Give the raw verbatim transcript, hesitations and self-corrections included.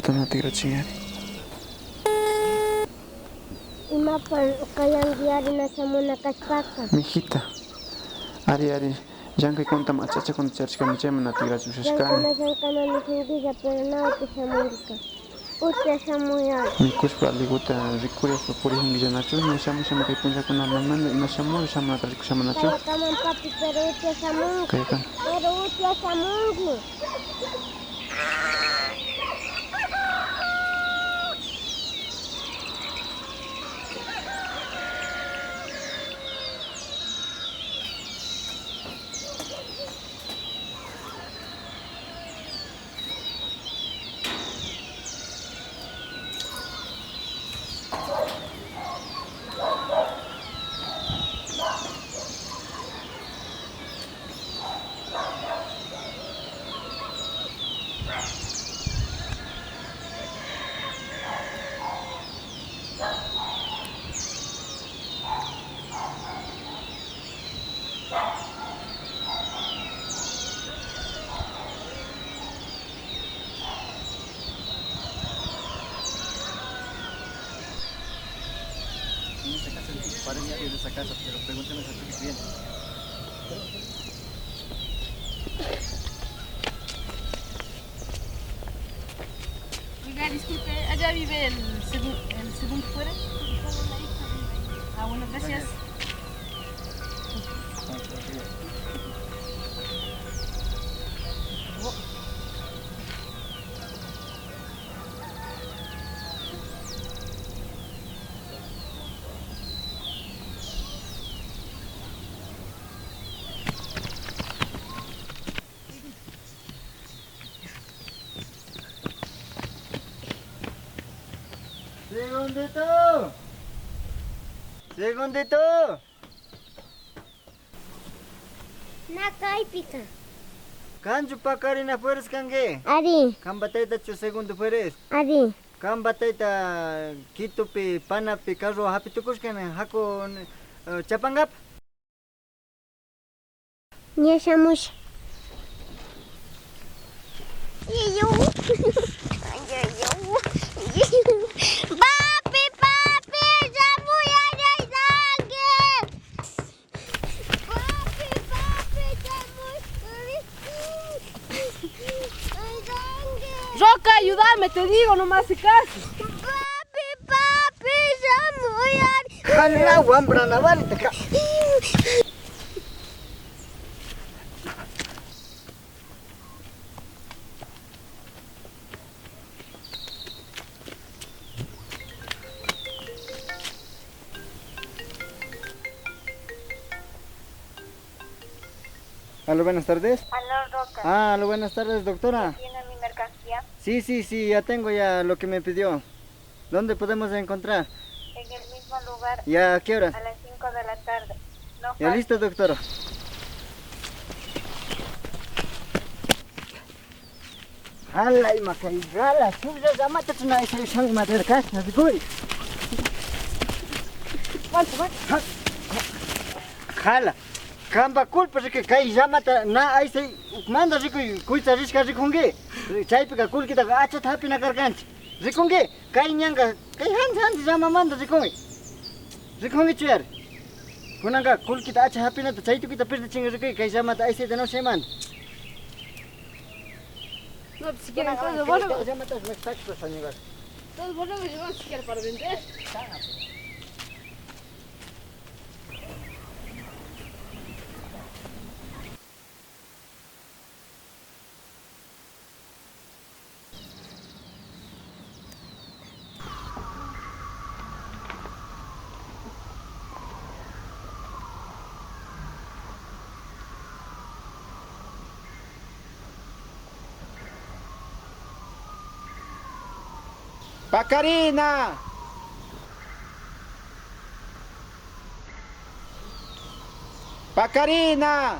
Ima pa-, kayanki ari na shamuna kashpaka? Mijita. Ari, ari. Llankaykunata achachakuna charishkami chayman na tikrachu ushashkani. Llankana, llankana nishunkilla, pero na uti shamunkika. Uti shamuyari. Mikushpa aliguta rikurishpa purijunkilla nachu? Ña shamushama kay punllakunamanmanta ima shamuri shamunata rikushamanachu? Kayakaman papi, pero uti shamunki. Kayakama. Pero uti shamunki. En este caso, el tipo parece que es de esa casa, pero pregúntame si es bien. Oiga, disculpe, allá vive el segun-, el segundo fuera. Ah, bueno, gracias. Segundito. Segundito. Na kaypika. Kanchu pakarina fueres kanki? Ari. Kanpa taytachu segundo fueres? Ari. Kanpa tayta Quitopi panapi carro hapi tukushkani haku, eh, chapangapa. Ña shamusha. Yuyu. Yuyu. Papi, papi, shamuy, ayudanki. Papi, papi, shamuy, ayudanki. Roca, ayúdame, te digo, no me hace caso. Papi, papi, shamuy, ayudanki. Hala wambra navalita ka. Aló, buenas tardes. Aló, Roca. Ah, aló, buenas tardes, doctora. ¿Ya tiene mi mercancía? Sí, sí, sí, ya tengo ya lo que me pidió. ¿Dónde podemos encontrar? En el mismo lugar. ¿Ya a qué horas? A las cinco de la tarde. No falte. Ya, listo, doctora. Hala ima kay hala shuklla llamata chuna aysay ushan ima derkashna rikuy. Hala. Kanpa culpa rikuy kay llamata na aysay ukmanta rikuy kuytsa rishka rikunki. Chaypika kullkitaka achata hapina karkanchik. Rikunki. Kay ñanka, kay hanti hanti llamamanta rikunki. Rikunkichu yari? Kunanka kullkita acha hapinata chay tukuyta pirdichinki rikuy kay llamata aysayta na ushaymanta. No, pues, si quieren, entonces, bueno. Llamata mejor, pues, amigo. Entonces, bueno, me llevan si quieren para vender. Pakarina. Pakarina.